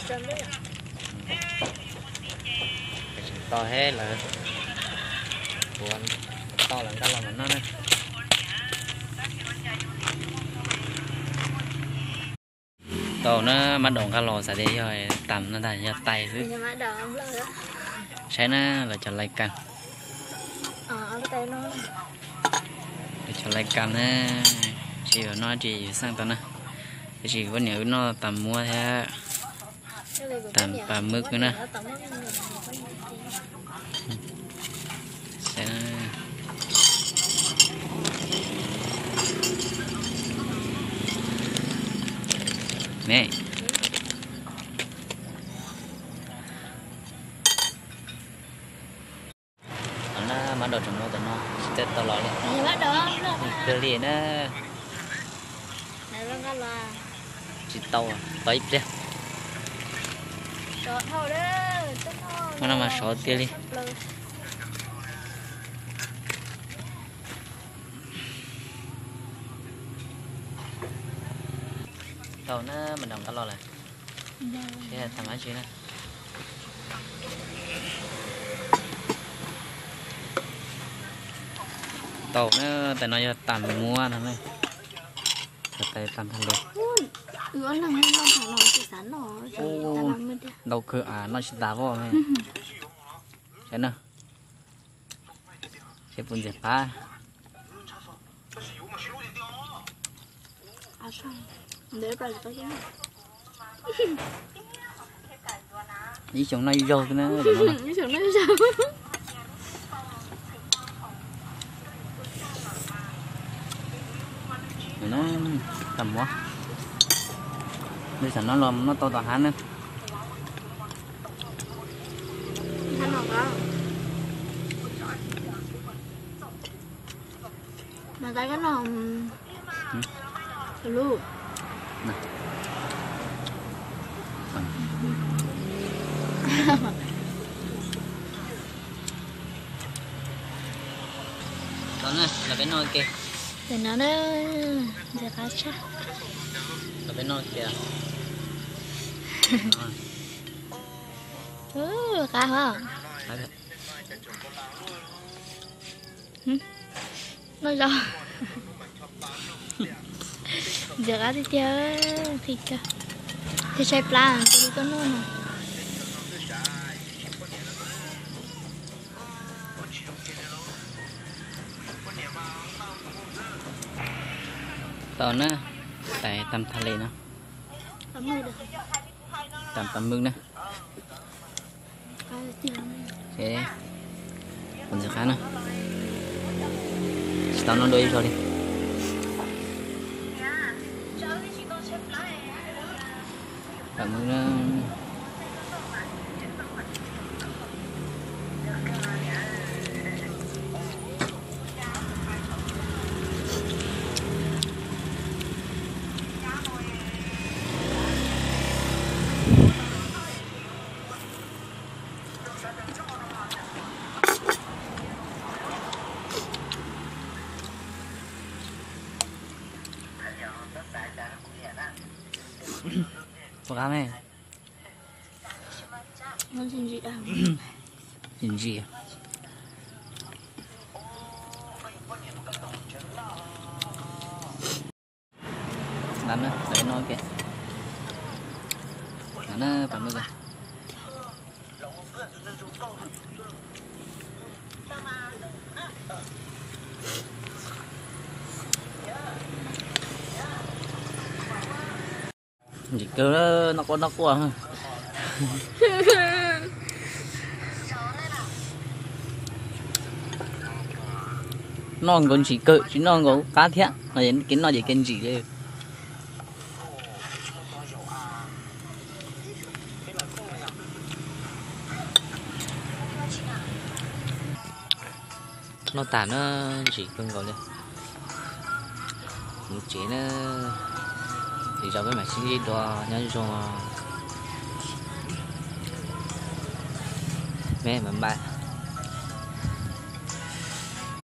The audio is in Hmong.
Tsis tau thiab lawv, kuv tau lawv nqa los mas noj na. Tau na, mab daum nqa los xav tias yog tam no ntag, yog tais xwb. Saib na, lawv cov lais kas. Lawv cov lais kas na, tsis yuav noj tsis yuav xaj tau na. Tab sis poj niam wb noj tas muab thiab. Tas pas mwb na. Ne. Mab daum tseem noj tam no, tsis tau los li. Kawg li na. Tsis tau, tos ib pliag. Muab no mas sov tiag li. Tau na, mab daum nqa los lawm. Seb tag mab tsi na. Tau na, tais no yog tas muab no na. Tais tas thas lus. Ntau kawg, noj tsis tas pob. Saib na. Seb puas ntxim qab. Ib xyoos noj ib zaug xwb na. Tam muab. Nws xam no los noj tau tom hav na. Mas tais koj noj lub. Los peb noj ke. Tais no na, ntxim qab tshaj. Los peb noj ke. Qab hov. Noj zaub. Ntxim qab tiag tiag, qhib kawg. Thiaj tshaib plab kuv li tuaj noj no. Tau na, tais tam thas lus no. Tam pas mwg na. Kuv ntxim qab na. Tsis tau noj dua ib zaug li. Pas mwg na. Puas qab me? Ntsim ntsim. Ntawd na, peb noj ke. Ntawd na, peb noj ke. Ntsim kawg, noj quaj noj quaj. Noj nkaus ntsim kawg, tsis noj nkaus qab thiab. Kev noj ces kev ntsim li. Noj tas na, ntsim kawg nkaus li. Mus tsev na, lwm zaus peb mam sib ntsib dua, nyob zoo. Bye bye.